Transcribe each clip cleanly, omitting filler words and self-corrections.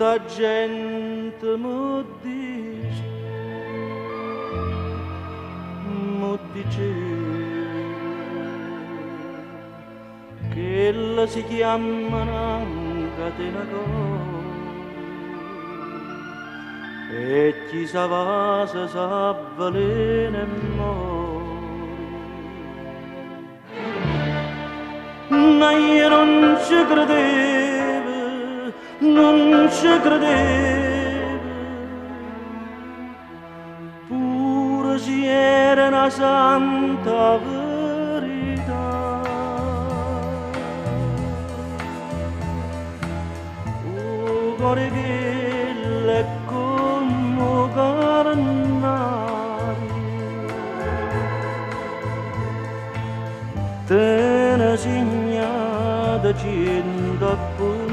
Tutta 'a gente m' dice, m' diceva, chella si chiamma na catena d'oro e chi s' 'a vasa s'avvelena e more. Ma io nun ce credevo, nun ce credevo, pure si era na santa verità. 'O core 'e chella è comm' 'o core 'e n'ato. Tene signate ciento appuntamente.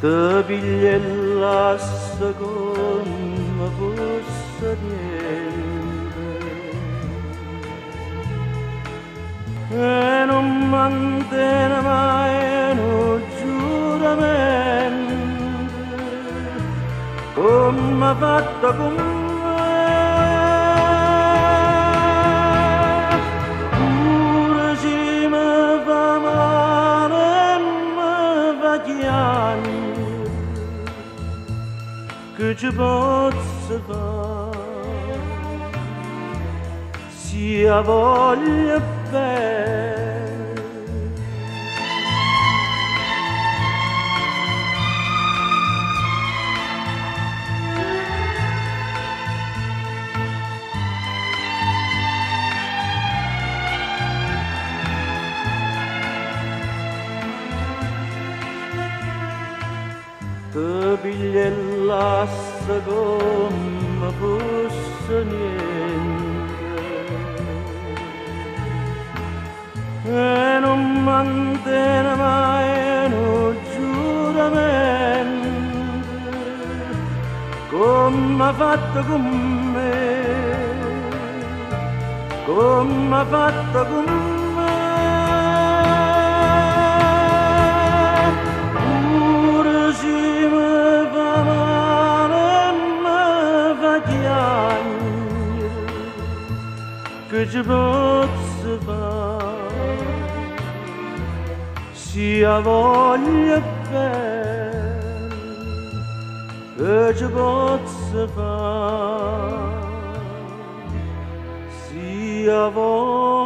Te piglia e lassa comme fosse niente. E nun mantene maje nu giuramento comme ha fatto cu me. Pure si me fa male e me fa chiagnere, che ce pozzo fa'? Si 'a voglio bene. Te piglia e lassa comme fosse niente e nun mantene maje nu giuramento comme ha fatto cu me, comme ha fatto cu me. Pure si me fa male e me fa chiagnere, che ce pozzo fa'? Si 'a voglio bene, che ce pozzo fa'? Si 'a voglio.